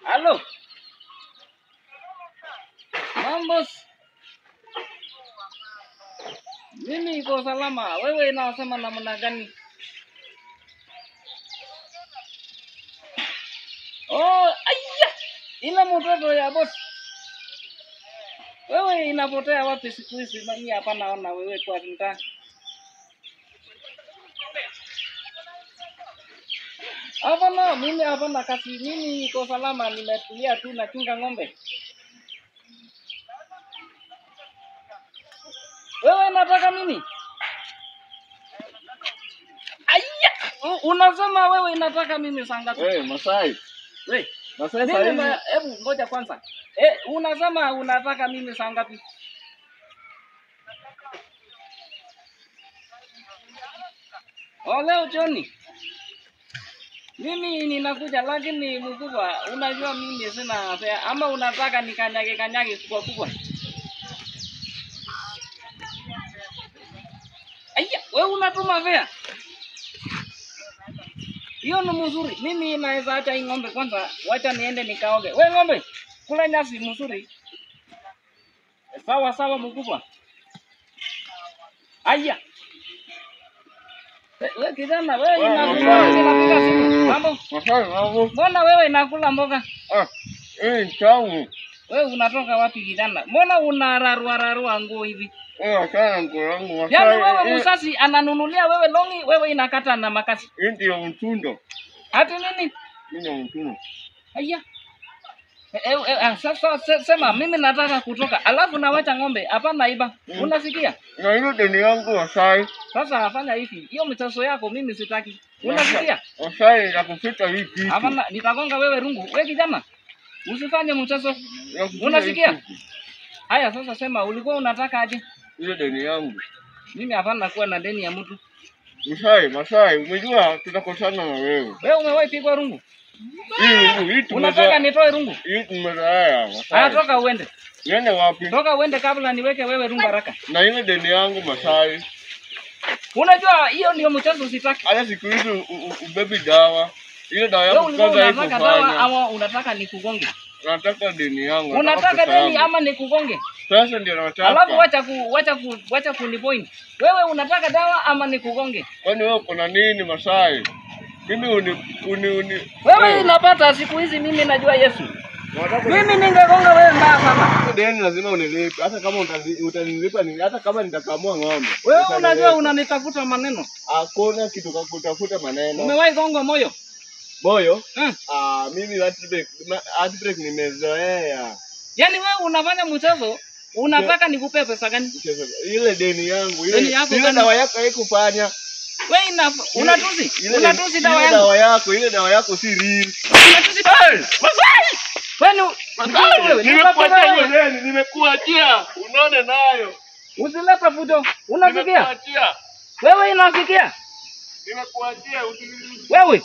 Halo. Mambo. Mimi iko salama. Wewe inasema namna gani? Oh, aya. Ile mtoto ya boss. Wewe inapotea wapi siku hizi? Mimi hapa naona wewe kwa mtaa. Hapana, mimi hapana kasi. Mimi niko salama, nimetulia tu nachunga ng'ombe. Wewe unataka nini? Aya, unasema wewe unataka mimi saa ngapi? Wewe Masai. Wewe, Masai sasa. Hebu ngoja kwanza. Unasema unataka mimi saa ngapi? Oh, leo jioni. Mimi ninakuja lakini mkubwa, unajua mimi sina afya. Ama unataka nikanyage kanyage kubwa kubwa? Aya, wewe unatuma fare? Hiyo ni mzuri. Mimi naweza acha hii ng'ombe kwanza, wacha niende nikaoge. Wewe ng'ombe, kula nyasi mzuri. Sawa sawa mkubwa. Aya. Wewe kijana, wewe inapiga simu. Mambo? Mambo. Mbona wewe inakula mboga? Ah, changu. Wewe unatoka wapi kijana? Mbona unararua rarua nguo hivi? Achana nguo yangu. Yaani wewe msasi ananunulia wewe longi, wewe inakata na makasi. Hii ndio mtundo. Hati nini? Hii ndio mtundo. Aya. Sasa sema mimi nataka kutoka. Alafu nawacha ng'ombe, hapana iba. Unasikia? Na hiyo deni yangu Masai. Sasa afanya hivi. Hiyo mchezo yako mimi sitaki. Unasikia? Masai nakufika hii kitu. Hapana, nitagonga wewe rungu. Wewe kijana, usifanye mchezo. Unasikia? Haya sasa sema ulikuwa unataka aje? Ile deni yangu. Mimi hapana kuwa na deni ya mtu. Masai, umejua tutakosana na wewe. Wewe umewahi pigwa rungu? Hii unataka nitoe rungu? Hii tumezoea. Haya toka uende. Niende wapi? Toka uende kabla niweke wewe rungu haraka. Na ile deni yangu Masai. Unajua hiyo ndio mchezo sitaki. Hata siku hizi ubebi dawa. Ile dawa yako kwanza iko unataka dawa ama unataka nikugonge? Nataka deni yangu. Unataka deni ama nikugonge? Sasa ndio nataka. Alafu wacha kunipoint. Wewe unataka dawa ama nikugonge? Kwani wewe uko na nini Masai? Mimi uni wewe unapata siku hizi mimi najua Yesu. Mimi ningegonga wewe mbaya sana. Deni lazima unilipe. Hata kama utanilipa ni hata kama nitakamua ng'ombe. Wewe unajua unanitafuta maneno. Hakuna kitu kutafuta maneno. Umewahi gonga moyo? Moyo? Mimi heartbreak nimezoea. Yaani wewe unafanya mchezo, unataka nikupe pesa gani? Ile deni yangu, ile dawa yako haikufanya. Wewe unatusi? Unatusi dawa yangu. Dawa yako, ile dawa yako si real. Unatusi dawa. Masai! Wewe Masai, nimekuachia hiyo deni, nimekuachia. Unaone nayo. Usileta fujo. Unasikia? Nimekuachia. Wewe unasikia? Nimekuachia. Wewe.